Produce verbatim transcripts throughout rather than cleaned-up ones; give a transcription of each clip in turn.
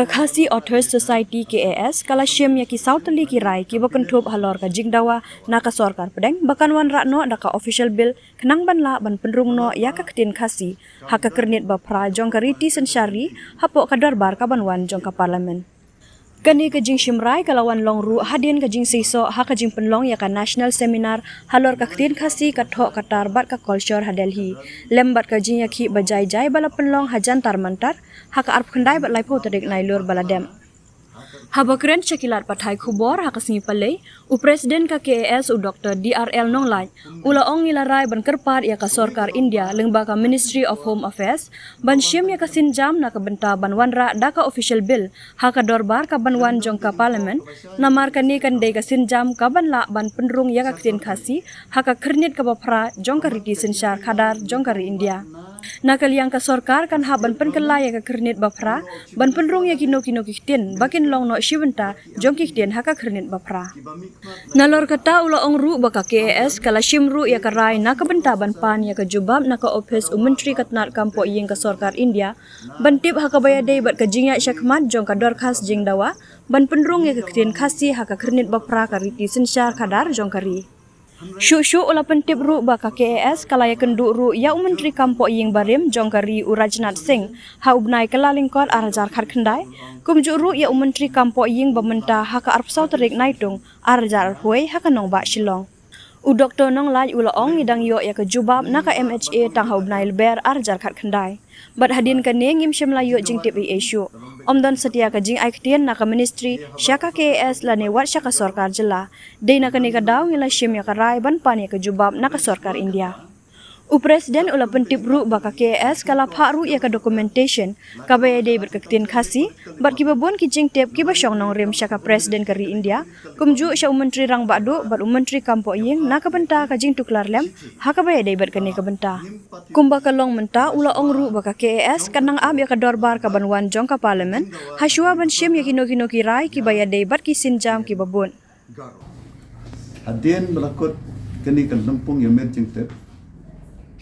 Ka Khasi Authors Society, K A S, ka la shim ïa ki saw tylli ki rai kiba kynthup halor ka jingdawa na ka sorkar pdeng ba kan wanrah noh da ka official bill khnang ban lah ban pynrung noh ïa ka ktien Khasi ha ka kyrnit ba phra jong ka riti synshar ri hapoh ka dorbar ka ban wan jong ka Parliament. Kane ka jingshim rai ka la wan long ruh hadien ka jingseisoh ha ka jingpynlong ïa ka National Seminar halor ka ktien Khasi, ka thoh ka tar bad ka culture ha Delhi, lem bad ka jingïakhih ba jai jai ba la pynlong ha Jantar Mantar ha ka arphew khyndai bad laiphew tarik Nailur ba la dep. Haba kren sha ki lad pathai khubor ha ka sngi Palei, u President ka K A S, u Doctor D R L Nonglait, u la ong ngi la rai ban kyrpad ïa ka sorkar India lyngba ka Ministry of Home Affairs ban shim ïa ka sienjam na ka bynta ban wanrah da ka official bill ha ka dorbar ka ban wan jong ka Parliament, namar kane kan dei ka sienjam ka ban lah ban pynrung ïa ka ktien Khasi ha ka kyrnit kaba phra jong ka riti synshar khadar jong ka ri India. Na ka liang ka sorkar kan hap ban pynkylla ïa ka kyrnit ba phra ban pynrung ïa kino kino ki ktien ba kin long noh shi bynta jong ki ktien ha ka kyrnit ba phra. Nalor kata u la ong ruh ba ka K A S ka la shim ruh ïa ka rai na ka bynta ban pan ïa ka jubab na ka ophis u Myntri ka tnat kam poh ïing ka sorkar India ban tip ha kaba ïadei bad ka jingïaid shakhmat jong ka dorkhas jingdawa ban pynrung ïa ka ktien Khasi ha ka kyrnit ba phra ka riti synshar khadar jong ka ri. Shuh shuh u la pyntip ruh ba ka K A S ka la ïakynduh ruh ïa u Myntri kam poh ïing barim jong ka ri u Rajnath Singh ha u bnai Kyllalyngkot ar hajar khatkhyndai, kumjuh ruh ïa u Myntri kam poh ïing ba mynta ha ka arphew saw tarik Naitung ar hajar arphew wei ha ka nongbah Shillong. U Doctor Nonglait u la ong ngi dang ïoh ïa ka jubab na ka M H A tang ha u bnai Lber ar hajar khatkhyndai. Bad hadien kane ngim shym la ïoh jingtip ei ei shuh. Ym don satia ka jingai ktien na ka ministry sha ka K A S lane wat sha ka sorkar jylla. Dei na kane ka daw ngi la shim ïa ka rai ban pan ïa ka jubab na ka sorkar India. U President u la pyntip ruh ba ka K A S ka la phah ruh ïa ka documentation kaba ïadei bad ka ktien Khasi bad kiba bun ki jingtip kiba shong nongrim sha ka President ka ri India, kumjuh sha u Myntri Rangbah Duh bad u Myntri kam poh ïing na ka bynta ka jingtuklar lem ha kaba ïadei bad kane ka bynta. Kumba ka long mynta u la ong ruh ba ka K A S kan nang ap ïa ka dorbar ka ban wan jong ka Parliament ha shuwa ban shim ïa kino kino ki rai kiba ïadei bad ki sienjam kiba bun. Hadien ba la kut kane ka lympung ïa met jingtip,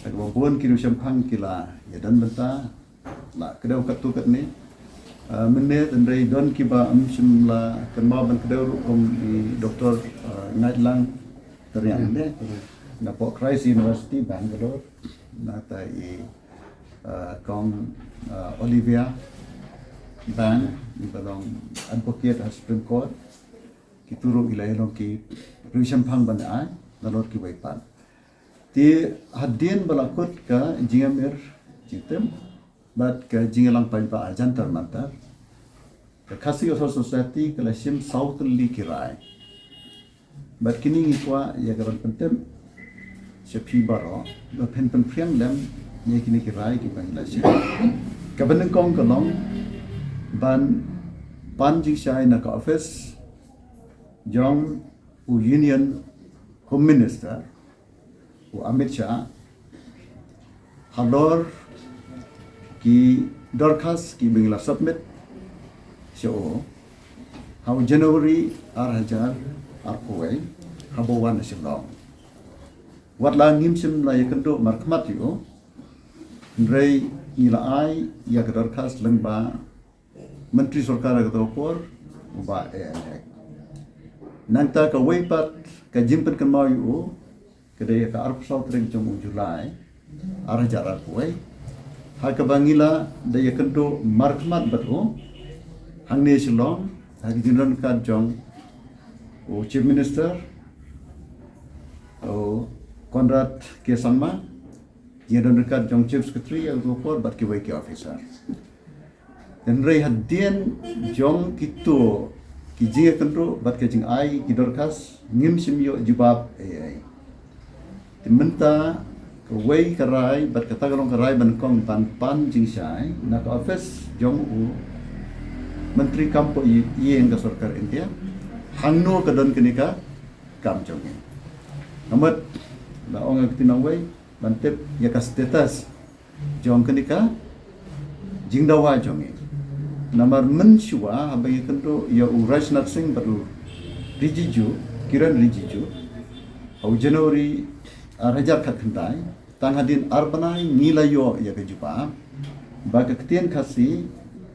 ha kaba bun ki riewshemphang ki la ïadon bynta, la kdew katto katne. Ah, mynne tynrai don kiba ym shym la kynmaw ban kdew ruh kum i Doctor, ah, Ngaitlang Tyrniang ne, na poh Christ University Bangalore, nangta i, ah, Kong, ah, Olivia Bang, iba long advocate ha Supreme Court. Kito ruh ki la ïalong ki riewshemphang ban ai, nalor kiwei pat. Te hadien ba la kut ka jingïamir jingtip bad ka jingïalang paidbah ha Jantar Mantar, ka Khasi Authors Society ka la shim saw tylli ki rai. Bad kine ngi kwah ïa ka ban pyntip sha phi baroh ba phin pynphriang lem ïa kine ki rai kiba ngi la shim. Kaba nyngkong ka long ban pan jingshai na ka office jong u Union Home Minister, u Amit Shah, halor ki dorkhas kiba ngi la submit sha u ha u January ar hajar arphew wei, haba u wan na Shillong. Wat la ngim shym la ïakynduh markhmat ïa u, hynrei ngi la ai ïa ka dorkhas lyngba Myntri Sorkar ha kato ka por, u Bah A L Hek. Nangta kawei pat ka jingpynkynmaw ïa u ka dei ha ka arphew saw tarik jong u July ar hajar arphew wei, ha kaba ngi la da ïakynduh markhmat bad u hangne Shillong ha ka jingdon ryngkat jong u Chief Minister, u Conrad K Sangma, jingdon ryngkat jong Chief Secretary ha kato ka por bad kiwei ki officer. Hynrei hadien jong kito ki jingïakynduh bad ki jingai ki dorkhas ngim shym ïoh jubab ei ei. Te mynta kawei ka rai bad kata ka long ka rai ba nyngkong ban pan jingshai na ka office jong u Myntri kam poh ïing ka sorkar India, hangno ka don kane ka kam jong ngi. Namar la ong ïa ka kti nongwei ban tip ïa ka status jong kane ka jingdawa jong ngi. Namar mynshuwa haba ngi kynduh ïa u Rajnath Singh bad u Rijiju, Kiren Rijiju, ha u January ar hajar khatkhyndai, tang hadien ar bnai ngi la ïoh ïa ka jubab ba ka ktien Khasi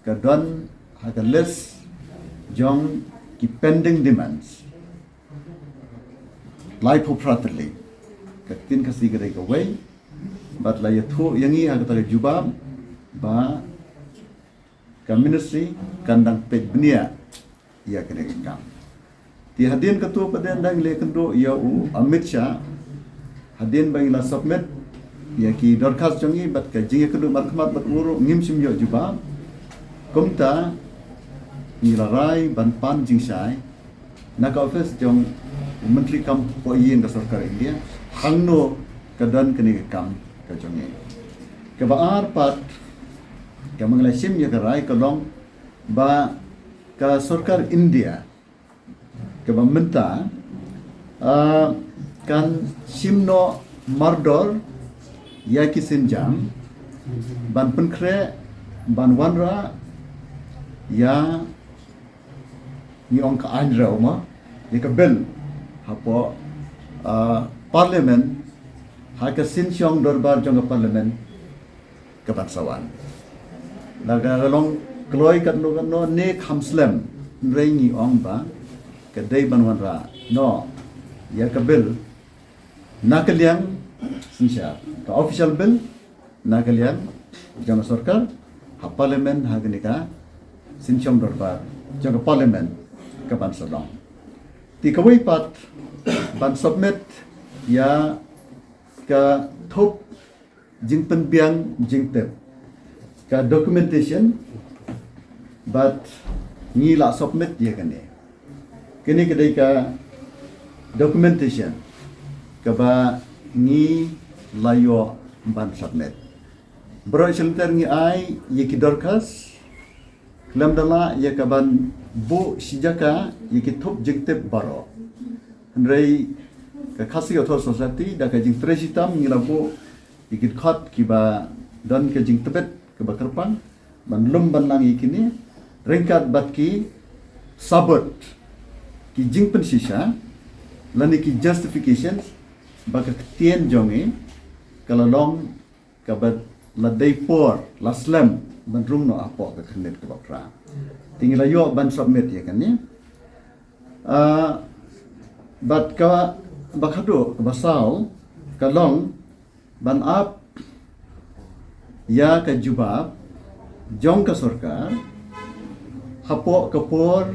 ka don ha ka list jong ki pending demands. Laiphew phra tylli. Ka ktien Khasi ka dei kawei. Bad la ïathuh ïa ngi ha kata ka jubab ba ka ministry kan dang peit bniah ïa kane ka kam. Te hadien katto pat ngi dang leh kynduh ïa u Amit Shah, hadien ba ngi la submit ïa ki dorkhas jong ngi bad ka jingïakynduh markhmat bad u ruh ngim shym ïoh jubab. Kumta ngi la rai ban pan jingshai na ka office jong u Myntri Kam Pohïing ka Sorkar India, hangno ka don kane ka kam ka jong ngi. Kaba ar pat, kaba ngi la shim ïa ka rai ka long ba ka Sorkar India kaba mynta, ah, kan shim noh mardor ïa ki sienjam ban pynkhreh, ban wanrah ïa, ngi ong ka aiñ rew mo, ïa ka bill hapoh, ah, Parliament, ha ka synshong dorbar jong ka Parliament ka ban sa wan. La ka long kloi katno katno ne kham slem, hynrei ngi ong ba ka dei ban wanrah noh ïa ka bill na ka liang synshar, ka official bill na ka liang jong ka sorkar, ha Parliament, ha kane ka synshong dorbar jong ka Parliament ka ban sa long. Te kawei pat, ban submit ïa ka thup jingpynbiang jingtip, ka documentation, bad ngi la submit ïa kane. Kane ka dei ka documentation kaba ngi la ïoh ban submit. Baroh shi lynter ngi ai ïa ki dorkhas, khlem da lah ïa ka ban buh shi jaka ïa ki thup jingtip baroh. Hynrei ka Khasi Authors' Society, da ka jingtrei shitom, ngi la buh ïa ki dkhot kiba don ka jingtbit kaba kyrpang ban lum ban lang ïa kine, ryngkat bad ki sabut, ki jingpynshisha lane ki justifications ba ka ktien jong ngi ka la long kaba la dei por, la slem ban rung noh hapoh ka khyrnit kaba phra. Te ngi la ïoh ban submit ïa kane. Ah, bad kaba khadduh, kaba saw, ka long ban ap ïa ka jubab jong ka sorkar hapoh ka por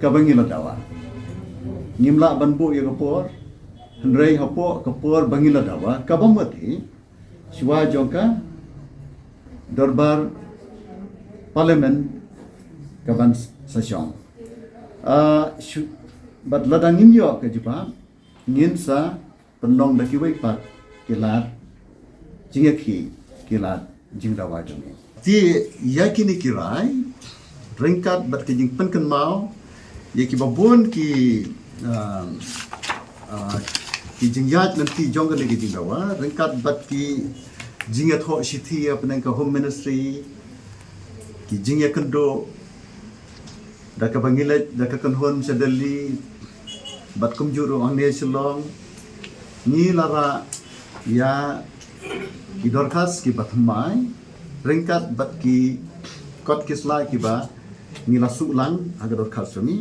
kaba ngi la dawa. Ngim lah ban buh ïa ka por, hynrei hapoh ka por ba ngi la dawa, kaba mut hi shuwa jong ka dorbar Parliament ka ban sa shong. Ah, shu-, bad lada ngin ïoh ka jubab, ngin sa pynlong da kiwei pat ki lad jingïakhih, ki lad jingdawa jong ngi. Te ïa kine ki rai, ryngkat bad ki jingpynkynmaw ïa kiba bun ki, ah, ah, ki jingïaid lynti jong kane ka jingdawa, ryngkat bad ki jingïathoh shithi hapdeng ka Home Ministry, ki jingïakynduh da kaba ngi leit da ka kynhun sha Delhi bad kumjuh ruh hangne Shillong, ngi la rah ïa ki dorkhas kiba thymmai ryngkat bad ki kot ki sla kiba ngi la shu lang ha ka dorkhas jong ngi,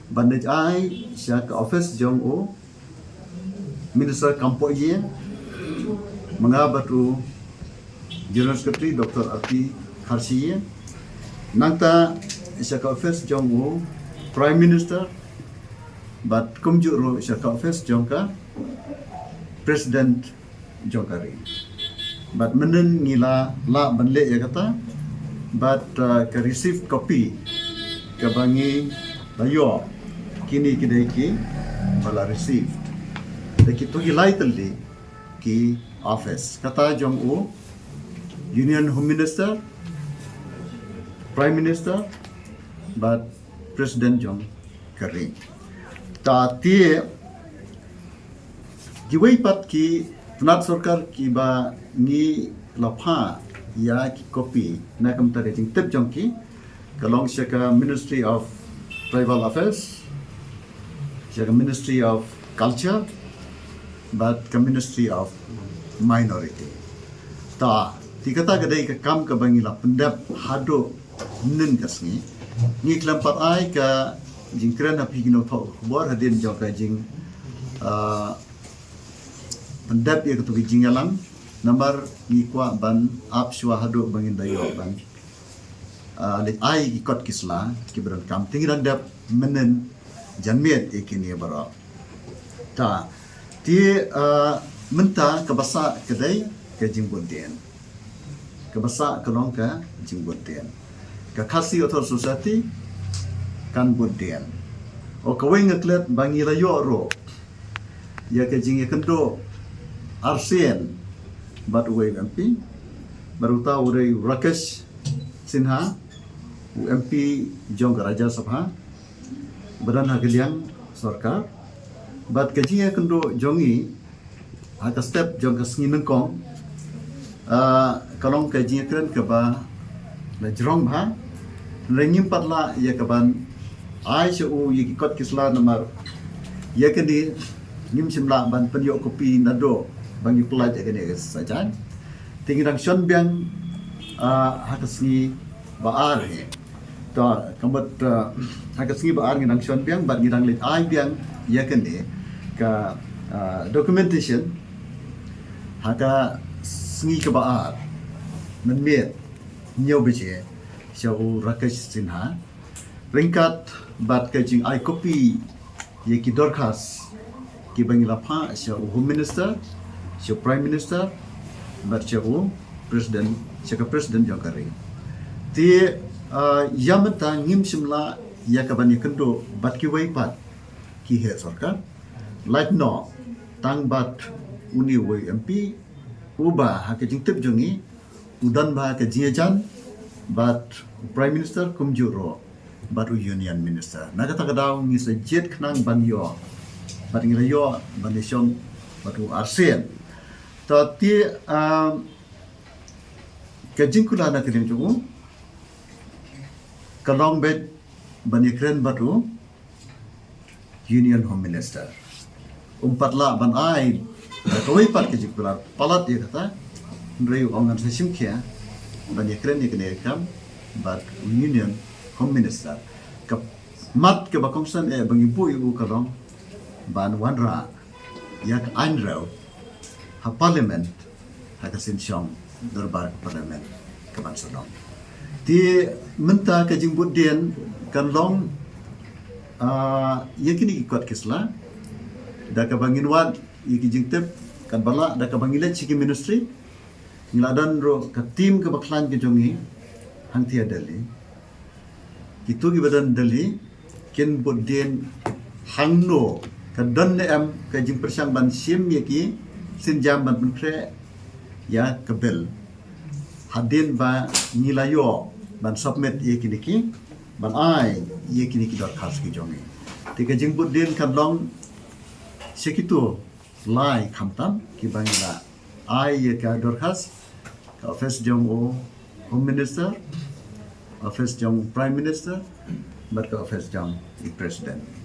ban leit ai sha ka office jong u Minister Kam Pohïing, ma nga bad u General Secretary Doctor R P Kharshi, nangta sha ka office jong u Prime Minister, bad kumjuh ruh sha ka office jong ka President jong ka ri. Bad mynnin ngi la lah ban leh ïa kata, bad, uh, ka received copy kaba ngi la ïoh, kine ki dei kiba la received da kito ki lai tylli ki office, kata jong u Union Home Minister, Prime Minister, bad President jong ka ri. Ta te kiwei pat ki tnat sorkar kiba ngi la phah ïa ki copy na ka bynta ka jingtip jong ki, ka long sha ka Ministry of Tribal Affairs, sha ka Ministry of Culture, bad ka Ministry of Minority. Ta te kata ka dei ka kam kaba ngi la pyndep haduh mynnin ka sngi. Ngi khlem pat ai ka jingkren ha phi ki nongthoh khubor hadien jong ka jing, ah, pyndep ïa katu ka jingïalang, namar ngi kwah ban ap shuwa haduh ba ngin da ïoh ban, ah, leit ai ki kot ki sla kiba donkam. Te ngi dang dep mynnin janmiet ïa kine baroh. Ta, te, ah, mynta kaba sah ka dei ka jingbud dien. Kaba sah ka long ka jingbud dien. Ka Khasi Authors' Society kan bud dien. O, kawei nga klet ba ngi la ïoh ruh ïa ka jingïakynduh arsien bad uwei u M P, bad uta u dei u Rakesh Sinha, u M P jong ka Rajya Sabha, ba don ha ka liang sorkar, bad ka jingïakynduh jong ngi ha ka step jong ka sngi nyngkong, ah, ka long ka jingïakren kaba la jrong bha. Hynrei ngim pat lah ïa ka ban ai sha u ïa ki kot ki sla, namar ïa kane ngim shym lah ban pynïoh kopi naduh ba ngi pynlait ïa kane ka sajan. Te ngi dang shon biang, ah, ha ka sngi ba ar hi. To, ka mut, ah, ha ka sngi ba ar ngi dang shon biang bad ngi dang leit ai biang ïa kane ka, ah, documentation ha ka sngi kaba ar mynmiet hynñiew baje sha u Rakesh Sinha, ryngkat bad ka jingai kopi ïa ki dorkhas kiba ngi la phah sha u Home Minister, sha u Prime Minister, bad sha u President, sha ka President jong ka ri. Te, ah, ïa mynta ngim shym lah ïa ka ban ïakynduh bad kiwei pat ki heh sorkar. Lait noh tang bad une uwei u M P uba ha ka jingtip jong ngi u don bha ka jingïajan bad u Prime Minister kumjuh ruh bad u Union Minister. Na kata ka daw ngi sa jied khnang ban ïoh, bad ngi la ïoh ban ïashong bad u arsien. To te, ah, ka jingkular na ka liang jong u ka long beit ban ïakren bad u Union Home Minister. Um pat lah ban ai kawei pat ka jingkular palat ïa kata, hynrei u ong ngan sa shim khia ban ïakren ïa kane ka kam bad u Union Home Minister. Ka mat kaba kongsan eh ba ngi buh ïa u ka long ban wanrah ïa ka aiñrew ha Parliament ha ka synshong dorbar ka Parliament ka ban sa long. Te mynta ka jingbud dien kan long, ah, ïa kine ki kot ki sla da kaba ngin wad ïa ki jingtip, kan ba lah da kaba ngi leit sha ki ministry. Ngi la don ruh ka team kaba khlaiñ ka jong ngi hangtei ha Delhi. Kito kiba don Delhi kin bud dien hangno, ka don ne em ka jingpyrshang ban shim ïa ki sienjam ban pynkhreh ïa ka bill hadien ba ngi la ïoh ban submit ïa kine ki, ban ai ïa kine ki dorkhas ki jong ngi. Te ka jingbud dien kan long sha kito lai khamtam kiba ngi la ai ïa ka dorkhas, ka office jong u Home Minister, office jong u Prime Minister, bad ka office jong u President.